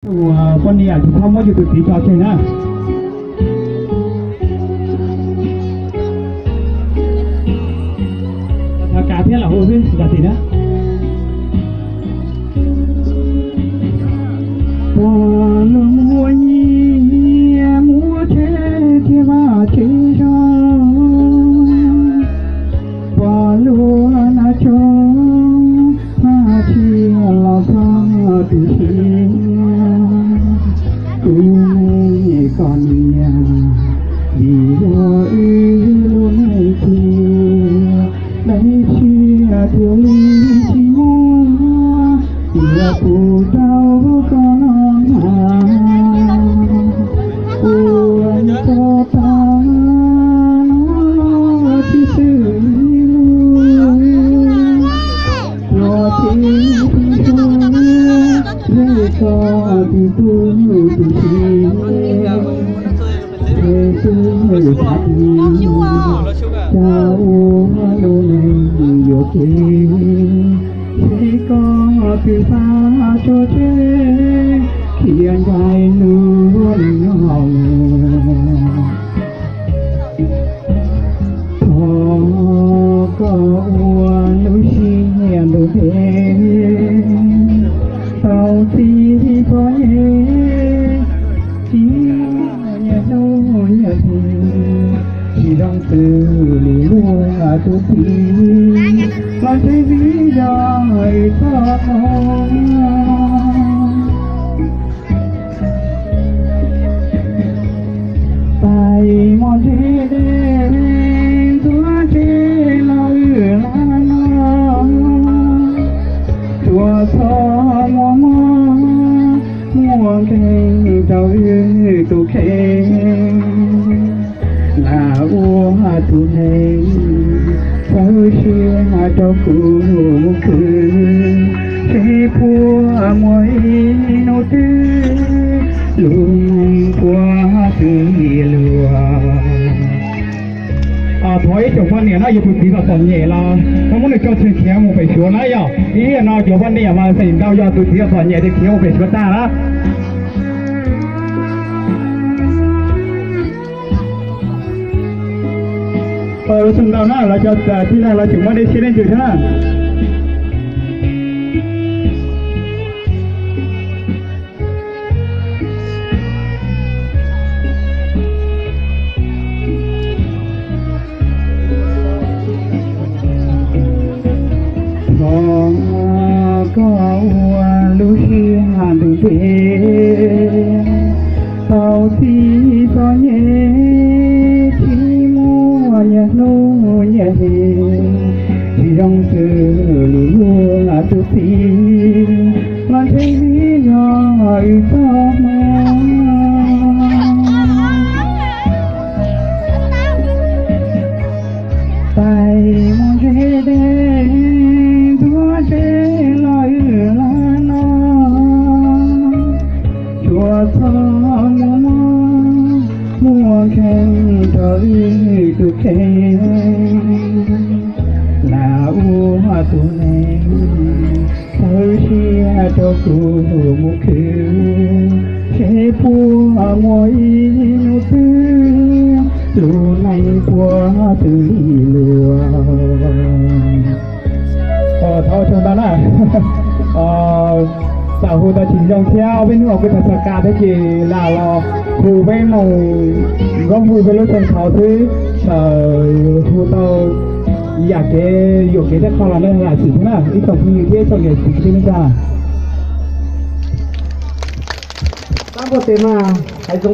Poj niam tsis txhob muab yus tus txiv tso tseg na. Thov kav thiab los hu xwb, zam txim na. Pog luag muaj nyiaj muaj tsheb thiab vaj tsheb zoo, pog luag na tso, mas tsis los txog tus sia. Kuv me koj niam, vim yog wb lub neej tiag, dab tsi tiag li tsis muaj, yog kuv rau koj no mas, ua rau tag no tsis xwm li lus, los tib tib suab, zej koj tus tub tus si, es twb xav tias coj ua lub neej yuam kev, seb koj twb xav tso tseg, khiav ncaim lub neej no mus. Thov koj ua lub siab ntuj ntev, tau txib poj niam, tsis muaj nyias hnub nyias hli, tsis zoo xws li luag tus txiv, los ntshe vim yog wb txoj hmoo. Tais mos ntseg dej, ntxuav ntseg los wb lam noj, tsuas txhob muaj mob, muaj nkeeg rau wb tus kheej. Lam ua tus neeg, txawj siab rau kuv mus khwv, seb puas muaj ib hnub twg, lub neej puas txwv luag. Thov ib tsoom poj niam no yog tus txiv txom txom nyem los koj muab nws tso tseg khiav mus pem Suav na yom. Ib yam no cov poj niam mas feem ntau yog tus txiv txom txom nyem ces khiav mus pem Suav tag na. Lub xeem ntau na los cov txiv laug los tseem muab dej siab dej ntsws thiab na. Thov koj ua lub siab ntuj ntev, tau txib txom nyem, tsis muaj nyias hnub nyias hli, tsis zoo xws li luag tus txiv, los ntshe vim yog wb txoj hmoo. Tais mos ntseg dej, ntxuav ntseg los wb lam noj, tsuas txhob muaj mob, muaj nkeeg rau wb tus kheej. Lam ua tus neeg, txawj siab rau kuv mus khwv, seb puas muaj ib hnub twg, lub neej puas txwv li luag. Thov ua tsaug ntau na. Xav hu tau tsis zoo thiab ob peb hnub kuv tau txhais qa thiab ces lam los hu peb mus nkaub hu peb lub xeev thaum xwb, txawm hu tau yam kev yuam kev thiab qhov los nej zam txim thiab na ib tsoom phooj ywg thiab ib tsoom niam txiv kwv tij neej tsa. Tab npuaj tes mas hais zoo